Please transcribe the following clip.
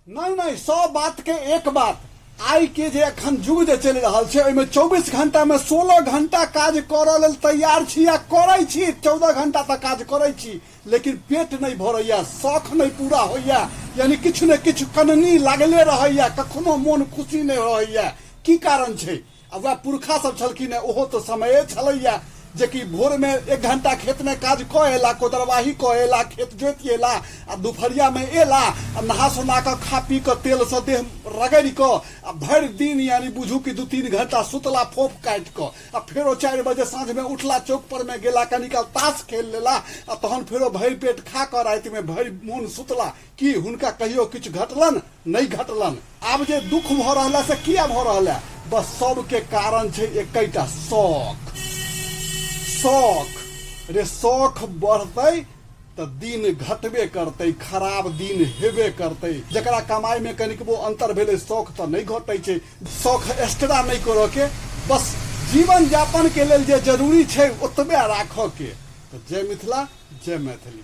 नहि नहि, 100 बात के एक बात। आइ के जे एखन युग जे चलि रहल छै, ओहिमे 24 घंटा मे 16 घंटा काज करऽ लेल तैयार छी आ करै छी। 14 घंटा तक काज करै छी, लेकिन पेट नहि भरैया, शौख नहि पूरा होइया, यानी किछु ने किछु कननी लागले रहैया, कखनो मोन खुशी नहि रहैया। की कारण छै? आ वएह पुरखा सब छलखिन हेँ, ओहो तऽ समये छलैया जेकि भोरमे 1 घंटा खेतमे काज कऽ एला, कोदरवाही कऽ एला, खेत जोति एला आ दुपहरियामे एला आ नहा सोना कऽ, खा पी कऽ, तेलसँ देह रगड़ि कऽ आ भरि दिन यानी बुझू कि 2-3 घंटा सुतला फोफ काटि कऽ आ फेरो 4 बजे साँझमे उठला, चौक परमे गेला, कनी काल ताश खेल लेला आ तहन फेरो भरि पेट खा कऽ रातिमे भरि मोन सुतला। की हुनका कहियो किछु घटलनि? नहि घटलनि। आब जे दुख भऽ रहल है से किया भऽ रहल है? बस सबके कारण छै एकैटा, शौख। शौख रे शौख बढ़तै तऽ दिन घटबे करतै, खराब दिन हेबे करतै। जकरा कमाइमे कनिकबो अन्तर भेलै, शौख तऽ नहि घटै छै। शौख एक्स्ट्रा नहि करऽ के, बस जीवन यापन के लेल जे जरूरी छै ओतबे राखऽ के। तऽ जय मिथिला, जय मैथिली।